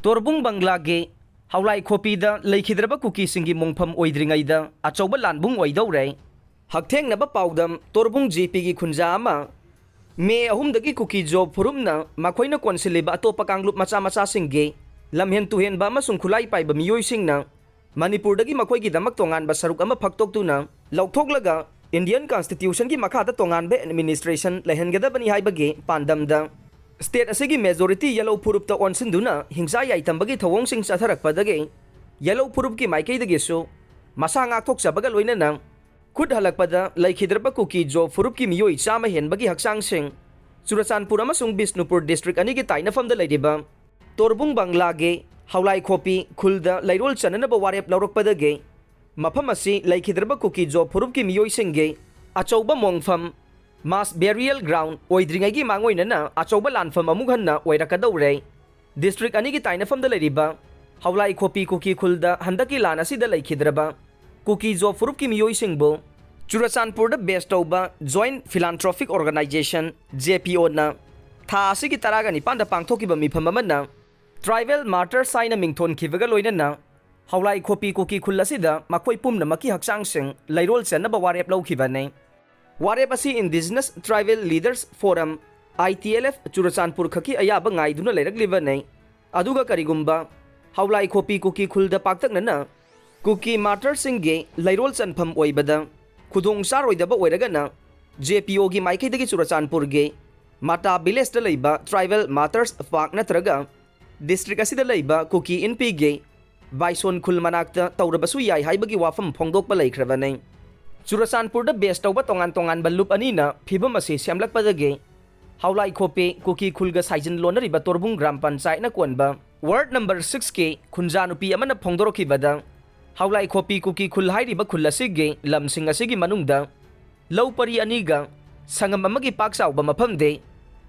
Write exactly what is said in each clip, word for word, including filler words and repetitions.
ꯇꯣꯔꯕꯨꯡ ꯕꯪꯒ꯭ꯂꯥꯒꯤ ꯍꯧꯂꯥꯏ ꯈꯣꯄꯤꯗ ꯂꯩꯈꯤꯗ꯭ꯔꯕ ꯀꯨꯀꯤꯁꯤꯡꯒꯤ ꯃꯣꯡꯐꯝ ꯑꯣꯏꯗ꯭ꯔꯤꯉꯩꯗ ꯑꯆꯧꯕ ꯂꯥꯟꯕꯨꯡ ꯑꯣꯏꯗꯧꯔꯦ꯫ ꯍꯛꯊꯦꯡꯅꯕ ꯄꯥꯎꯗꯝ: ꯇꯣꯔꯕꯨꯡ ꯖꯤ ꯄꯤꯒꯤ ꯈꯨꯟꯖꯥ ꯑꯃ ꯃꯦ ꯑꯍꯨꯝꯗꯒꯤ ꯀꯨꯀꯤ ꯖꯣ ꯐꯨꯔꯨꯞꯅ ꯃꯈꯣꯏꯅ ꯀꯣꯟꯁꯤꯜꯂꯤꯕ ꯑꯇꯣꯞꯄ ꯀꯥꯡꯂꯨꯞ ꯃꯆꯥ ꯃꯆꯥꯁꯤꯡꯒꯤ ꯂꯝꯍꯦꯟ ꯇꯨꯍꯦꯟꯕ ꯑꯃꯁꯨꯡ ꯈꯨꯠꯂꯥꯏ ꯄꯥꯏꯕ ꯃꯤꯑꯣꯏꯁꯤꯡꯅ ꯃꯅꯤꯄꯨꯔꯗꯒꯤ ꯃꯈꯣꯏꯒꯤꯗꯃꯛ ꯇꯣꯉꯥꯟꯕ ꯁꯔꯨꯛ ꯑꯃ ꯐꯛꯇꯣꯛꯇꯨꯅ ꯂꯧꯊꯣꯛꯂꯒ ꯏꯟꯗꯤꯌꯟ ꯀꯟꯁꯇꯤꯇ꯭ꯌꯨꯁꯟꯒꯤ ꯃꯈꯥꯗ ꯇꯣꯉꯥꯟꯕ ꯑꯦꯗꯃꯤꯅꯤꯁꯇ꯭ꯔꯦꯁꯟ ꯂꯩꯍꯟꯒꯗꯕꯅꯤ ꯍꯥꯏꯕꯒꯤ ꯄꯥꯟꯗꯝꯗ ꯁ꯭ꯇꯦꯠ ꯑꯁꯤꯒꯤ ꯃꯦꯖꯣꯔꯤꯇꯤ ꯌꯦꯂꯧ ꯐꯨꯔꯨꯞꯇ ꯑꯣꯟꯁꯤꯟꯗꯨꯅ ꯍꯤꯡꯁꯥ ꯌꯥꯏꯇꯝꯕꯒꯤ ꯊꯧꯑꯣꯡꯁꯤꯡ ꯆꯠꯊꯔꯛꯄꯗꯒꯤ ꯌꯦꯂꯧ ꯐꯨꯔꯨꯞꯀꯤ ꯃꯥꯏꯀꯩꯗꯒꯤꯁꯨ ꯃꯁꯥ ꯉꯥꯛꯊꯣꯛꯆꯕꯒ ꯂꯣꯏꯅꯅ ꯈꯨꯠ ꯍꯜꯂꯛꯄꯗ ꯂꯩꯈꯤꯗ꯭ꯔꯕ ꯀꯨꯀꯤ ꯖꯣ ꯐꯨꯔꯨꯞꯀꯤ ꯃꯤꯑꯣꯏ ꯆꯥꯝꯃ ꯍꯦꯟꯕꯒꯤ ꯍꯛꯆꯥꯡꯁꯤꯡ ꯆꯨꯔꯆꯥꯟꯄꯨꯔ ꯑꯃꯁꯨꯡ ꯕꯤꯁꯅꯨꯄꯨꯔ ꯗꯤꯁꯇ꯭ꯔꯤꯛ ꯑꯅꯤꯒꯤ ꯇꯥꯏꯅꯐꯝꯗ ꯂꯩꯔꯤꯕ ꯇꯣꯔꯕꯨꯡ ꯕꯪꯒ꯭ꯂꯥꯒꯤ ꯍꯧꯂꯥꯏꯈꯣꯄꯤ ꯈꯨꯜꯗ ꯂꯩꯔꯣꯜ ꯆꯟꯅꯅꯕ ꯋꯥꯔꯦꯞ ꯂꯧꯔꯛꯄꯗꯒꯤ ꯃꯐꯝ ꯑꯁꯤ ꯂꯩꯈꯤꯗ꯭ꯔꯕ ꯀꯨꯀꯤ ꯖꯣ ꯐꯨꯔꯨꯞꯀꯤ ꯃꯤꯑꯣꯏꯁꯤꯡꯒꯤ ꯑꯆꯧꯕ ꯃꯣꯡꯐꯝ, ꯃꯥꯁ ꯕꯦꯔꯤꯌꯦꯜ ꯒ꯭ꯔꯥꯎꯟ, ꯑꯣꯏꯗ꯭ꯔꯤꯉꯩꯒꯤ ꯃꯥꯡꯑꯣꯏꯅꯅ ꯑꯆꯧꯕ ꯂꯥꯟꯐꯝ ꯑꯃꯨꯛ ꯍꯟꯅ ꯑꯣꯏꯔꯛꯀꯗꯧꯔꯦ꯫ ꯗꯤꯁꯇ꯭ꯔꯤꯛ ꯑꯅꯤꯒꯤ ꯇꯥꯏꯅꯐꯝꯗ ꯂꯩꯔꯤꯕ ꯍꯧꯂꯥꯏ ꯈꯣꯄꯤ ꯀꯨꯀꯤ ꯈꯨꯜꯗ ꯍꯟꯗꯛꯀꯤ ꯂꯥꯟ ꯑꯁꯤꯗ ꯂꯩꯈꯤꯗ꯭ꯔꯕ ꯀꯨꯀꯤ ꯖꯣ ꯐꯨꯔꯨꯞꯀꯤ ꯃꯤꯑꯣꯏꯁꯤꯡꯕꯨ ꯆꯨꯔꯆꯥꯟꯄꯨꯔꯗ ꯕꯦꯁ ꯇꯧꯕ ꯖꯣꯏꯟꯠ ꯐꯤꯂꯥꯟꯊ꯭ꯔꯣꯐꯤꯛ ꯑꯣꯔꯒꯅꯥꯏꯖꯦꯁꯟ, ꯖꯦ ꯄꯤ ꯑꯣꯅ ꯊꯥ ꯑꯁꯤꯒꯤ ꯇꯔꯥꯒ ꯅꯤꯄꯥꯟꯗ ꯄꯥꯡꯊꯣꯛꯈꯤꯕ ꯃꯤꯐꯝ ꯑꯃꯅ ꯇ꯭ꯔꯥꯏꯕꯦꯜ ꯃꯥꯔꯇꯔꯁ ꯍꯥꯏꯅ ꯃꯤꯡꯊꯣꯟꯈꯤꯕꯒ ꯂꯣꯏꯅꯅ ꯍꯧꯂꯥꯏ ꯈꯣꯄꯤ ꯀꯨꯀꯤ ꯈꯨꯜ ꯑꯁꯤꯗ ꯃꯈꯣꯏ ꯄꯨꯝꯅꯃꯛꯀꯤ ꯍꯛꯆꯥꯡꯁꯤꯡ ꯂꯩꯔꯣꯜ ꯆꯟꯅꯕ ꯋꯥꯔꯦꯞ ꯂꯧꯈꯤꯕꯅꯤ꯫ ꯋꯥꯔꯦꯞ ꯑꯁꯤ ꯏꯟꯗꯤꯖꯤꯅꯁ ꯇ꯭ꯔꯥꯏꯕꯦꯜ ꯂꯤꯗꯔꯁ ꯐꯣꯔꯝ, ꯑꯥꯏ ꯇꯤ ꯑꯦꯜ ꯑꯦꯐ, ꯆꯨꯔꯆꯥꯟꯄꯨꯔ ꯈꯛꯀꯤ ꯑꯌꯥꯕ ꯉꯥꯏꯗꯨꯅ ꯂꯩꯔꯛꯂꯤꯕꯅꯤ꯫ ꯑꯗꯨꯒ ꯀꯔꯤꯒꯨꯝꯕ ꯍꯧꯂꯥꯏ ꯈꯣꯄꯤ ꯀꯨꯀꯤ ꯈꯨꯜꯗ ꯄꯥꯛꯇꯛꯅꯅ ꯀꯨꯀꯤ ꯃꯥꯔꯇꯔꯁꯤꯡꯒꯤ ꯂꯩꯔꯣꯜ ꯆꯟꯐꯝ ꯑꯣꯏꯕꯗ ꯈꯨꯗꯣꯡ ꯆꯥꯔꯣꯏꯗꯕ ꯑꯣꯏꯔꯒꯅ, ꯖꯦ ꯄꯤ ꯑꯣꯒꯤ ꯃꯥꯏꯀꯩꯗꯒꯤ ꯆꯨꯔꯆꯥꯟꯄꯨꯔꯒꯤ ꯃꯥꯇꯥ ꯚꯤꯂꯦꯖꯇ ꯂꯩꯕ ꯇ꯭ꯔꯥꯏꯕꯦꯜ ꯃꯥꯔꯇꯔꯁ ꯄꯥꯔꯛ ꯅꯠꯇ꯭ꯔꯒ ꯗꯤꯁꯇ꯭ꯔꯤꯛ ꯑꯁꯤꯗ ꯂꯩꯕ ꯀꯨꯀꯤ ꯏꯟꯄꯤꯒꯤ ꯕꯥꯏꯁꯣꯟ ꯈꯨꯜ ꯃꯅꯥꯛꯇ ꯇꯧꯔꯕꯁꯨ ꯌꯥꯏ ꯍꯥꯏꯕꯒꯤ ꯋꯥꯐꯝ ꯐꯣꯡꯗꯣꯛꯄ ꯂꯩꯈ꯭ꯔꯕꯅꯤ꯫ ꯆꯨꯔꯆꯥꯟꯄꯨꯔꯗ ꯕꯦꯁ ꯇꯧꯕ ꯇꯣꯉꯥꯟ ꯇꯣꯉꯥꯟꯕ ꯂꯨꯞ ꯑꯅꯤꯅ ꯐꯤꯕꯝ ꯑꯁꯤ ꯁꯦꯝꯂꯛꯄꯗꯒꯤ ꯍꯧꯂꯥꯏ ꯈꯣꯄꯤ ꯀꯨꯀꯤ ꯈꯨꯜꯒ ꯁꯥꯏꯖꯤꯟ ꯂꯣꯟꯅꯔꯤꯕ ꯇꯣꯔꯕꯨꯡ ꯒ꯭ꯔꯥꯝ ꯄꯟꯆꯥꯌꯠꯅ ꯀꯣꯟꯕ ꯋꯥꯔꯗ ꯅꯝꯕꯔ ꯁꯤꯛꯁꯀꯤ ꯈꯨꯟꯖꯥ ꯅꯨꯄꯤ ꯑꯃꯅ ꯐꯣꯡꯗꯣꯔꯛꯈꯤꯕꯗ, ꯍꯧꯂꯥꯏ ꯈꯣꯄꯤ ꯀꯨꯀꯤ ꯈꯨꯜ ꯍꯥꯏꯔꯤꯕ ꯈꯨꯜ ꯑꯁꯤꯒꯤ ꯂꯝꯁꯤꯡ ꯑꯁꯤꯒꯤ ꯃꯅꯨꯡꯗ ꯂꯧ ꯄꯔꯤ ꯑꯅꯤꯒ ꯁꯪꯉꯝ ꯑꯃꯒꯤ ꯄꯥꯛ ꯆꯥꯎꯕ ꯃꯐꯝꯗꯤ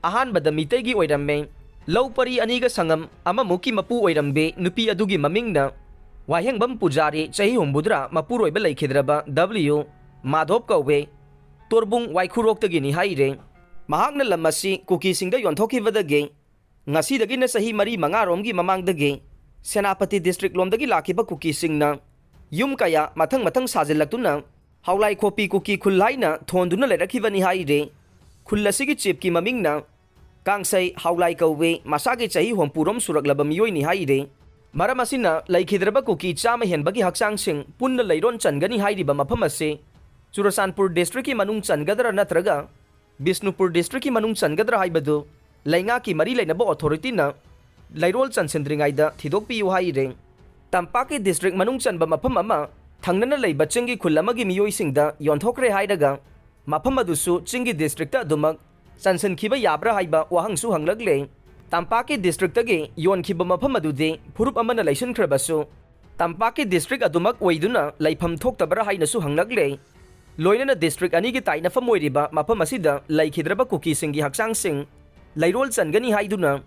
ꯑꯍꯥꯟꯕꯗ ꯃꯤꯇꯩꯒꯤ ꯑꯣꯏꯔꯝꯃꯤ꯫ ꯂꯧ ꯄꯔꯤ ꯑꯅꯤꯒ ꯁꯪꯉꯝ ꯑꯃꯃꯨꯛꯀꯤ ꯃꯄꯨ ꯑꯣꯏꯔꯝꯕꯤ ꯅꯨꯄꯤ ꯑꯗꯨꯒꯤ ꯃꯃꯤꯡꯅ ꯋꯥꯍꯦꯡꯕꯝ ꯄꯨꯖꯥꯔꯤ, ꯆꯍꯤ ꯍꯨꯝꯐꯨꯇꯔꯥ, ꯃꯄꯨꯔꯣꯏꯕ ꯂꯩꯈꯤꯗ꯭ꯔꯕ ꯗꯕ꯭ꯂꯤꯌꯨ ꯃꯥꯙꯣꯞ ꯀꯧꯋꯦ꯫ ꯇꯣꯔꯕꯨꯡ ꯋꯥꯏꯈꯨꯔꯣꯛꯇꯒꯤꯅꯤ ꯍꯥꯏꯔꯦ꯫ ꯃꯍꯥꯛꯅ ꯂꯝ ꯑꯁꯤ ꯀꯨꯀꯤꯁꯤꯡꯗ ꯌꯣꯟꯊꯣꯛꯈꯤꯕꯗꯒꯤ ꯉꯁꯤꯗꯒꯤꯅ ꯆꯍꯤ ꯃꯔꯤ ꯃꯉꯥꯔꯣꯝꯒꯤ ꯃꯃꯥꯡꯗꯒꯤ ꯁꯦꯅꯥꯄꯇꯤ ꯗꯤꯁꯇ꯭ꯔꯤꯛ ꯂꯣꯝꯗꯒꯤ ꯂꯥꯛꯈꯤꯕ ꯀꯨꯀꯤꯁꯤꯡꯅ ꯌꯨꯝ ꯀꯌꯥ ꯃꯊꯪ ꯃꯊꯪ ꯁꯥꯖꯤꯜꯂꯛꯇꯨꯅ ꯍꯥꯎꯂꯥꯏ ꯈꯣꯄꯤ ꯀꯨꯀꯤ ꯈꯨꯜ ꯍꯥꯏꯅ ꯊꯣꯟꯗꯨꯅ ꯂꯩꯔꯛꯈꯤꯕꯅꯤ ꯍꯥꯏꯔꯤ꯫ ꯈꯨꯜ ꯑꯁꯤꯒꯤ ꯆꯤꯞꯀꯤ ꯃꯃꯤꯡꯅ ꯀꯥꯡꯁꯩ ꯍꯥꯎꯂꯥꯏ ꯀꯧꯏ, ꯃꯁꯥꯒꯤ ꯆꯍꯤ ꯍꯨꯝꯐꯨꯔꯣꯝ ꯁꯨꯔꯛꯂꯕ ꯃꯤꯑꯣꯏꯅꯤ ꯍꯥꯏꯔꯤ꯫ ꯃꯔꯝ ꯑꯁꯤꯅ ꯂꯩꯈꯤꯗ꯭ꯔꯕ ꯀꯨꯀꯤ ꯆꯥꯝꯃ ꯍꯦꯟꯕꯒꯤ ꯍꯛꯆꯥꯡꯁꯤꯡ ꯄꯨꯟꯅ ꯂꯩꯔꯣꯟ ꯆꯟꯒꯅꯤ ꯍꯥꯏꯔꯤꯕ ꯃꯐꯝ ꯑꯁꯤ ꯆꯨꯔꯆꯥꯟꯄꯨꯔ ꯗꯤꯁꯇ꯭ꯔꯤꯛꯀꯤ ꯃꯅꯨꯡ ꯆꯟꯒꯗ꯭ꯔꯥ ꯅꯠꯇ꯭ꯔꯒ ꯕꯤꯁꯅꯨꯄꯨꯔ ꯗꯤꯁꯇ꯭ꯔꯤꯛꯀꯤ ꯃꯅꯨꯡ ꯆꯟꯒꯗ꯭ꯔꯥ ꯍꯥꯏꯕꯗꯨ ꯂꯩꯉꯥꯛꯀꯤ ꯃꯔꯤ ꯂꯩꯅꯕ ꯑꯣꯊꯣꯔꯤꯇꯤꯅ ꯂꯩꯔꯣꯜ ꯆꯟꯁꯤꯟꯗ꯭ꯔꯤꯉꯩꯗ ꯊꯤꯗꯣꯛꯄꯤꯌꯨ ꯍꯥꯏꯔꯤ꯫ ꯇꯝꯄꯥꯛꯀꯤ ꯗꯤꯁꯇ꯭ꯔꯤꯛ ꯃꯅꯨꯡ ꯆꯟꯕ ꯃꯐꯝ ꯑꯃ ꯊꯪꯅꯅ ꯂꯩꯕ ꯆꯤꯡꯒꯤ ꯈꯨꯜ ꯑꯃꯒꯤ ꯃꯤꯑꯣꯏꯁꯤꯡꯗ ꯌꯣꯟꯊꯣꯛꯈ꯭ꯔꯦ ꯍꯥꯏꯔꯒ ꯃꯐꯝ ꯑꯗꯨꯁꯨ ꯆꯤꯡꯒꯤ ꯗꯤꯁꯇ꯭ꯔꯤꯛꯇ ꯑꯗꯨꯃꯛ ꯆꯟꯁꯤꯟꯈꯤꯕ ꯌꯥꯕ꯭ꯔꯥ ꯍꯥꯏꯕ ꯋꯥꯍꯪꯁꯨ ꯍꯪꯂꯛꯂꯦ꯫ ꯇꯝꯄꯥꯛꯀꯤ ꯗꯤꯁꯇ꯭ꯔꯤꯛꯇꯒꯤ ꯌꯣꯟꯈꯤꯕ ꯃꯐꯝ ꯑꯗꯨꯗꯤ ꯐꯨꯔꯨꯞ ꯑꯃꯅ ꯂꯩꯁꯤꯟꯈ꯭ꯔꯕꯁꯨ, ꯇꯝꯄꯥꯛꯀꯤ ꯗꯤꯁꯇ꯭ꯔꯤꯛ ꯑꯗꯨꯃꯛ ꯑꯣꯏꯗꯨꯅ ꯂꯩꯐꯝ ꯊꯣꯛꯇꯕ꯭ꯔꯥ ꯍꯥꯏꯅꯁꯨ ꯍꯪꯂꯛꯂꯦ꯫ ꯂꯣꯏꯅꯅ ꯗꯤꯁꯇ꯭ꯔꯤꯛ ꯑꯅꯤꯒꯤ ꯇꯥꯏꯅꯐꯝ ꯑꯣꯏꯔꯤꯕ ꯃꯐꯝ ꯑꯁꯤꯗ ꯂꯩꯈꯤꯗ꯭ꯔꯕ ꯀꯨꯀꯤꯁꯤꯡꯒꯤ ꯍꯛꯆꯥꯡꯁꯤꯡ ꯂꯩꯔꯣꯜ ꯆꯟꯒꯅꯤ ꯍꯥꯏꯗꯨꯅ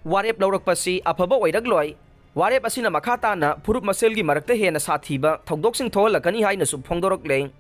ꯋꯥꯔꯦꯞ ꯂꯧꯔꯛꯄꯁꯤ ꯑꯐꯕ ꯑꯣꯏꯔꯛꯂꯣꯏ꯫ ꯋꯥꯔꯦꯞ ꯑꯁꯤꯅ ꯃꯈꯥ ꯇꯥꯅ ꯐꯨꯔꯨꯞ ꯃꯁꯦꯜꯒꯤ ꯃꯔꯛꯇ ꯍꯦꯟꯅ ꯁꯥꯊꯤꯕ ꯊꯧꯗꯣꯛꯁꯤꯡ ꯊꯣꯛꯍꯜꯂꯛꯀꯅꯤ ꯍꯥꯏꯅꯁꯨ ꯐꯣꯡꯗꯣꯔꯛꯂꯦ꯫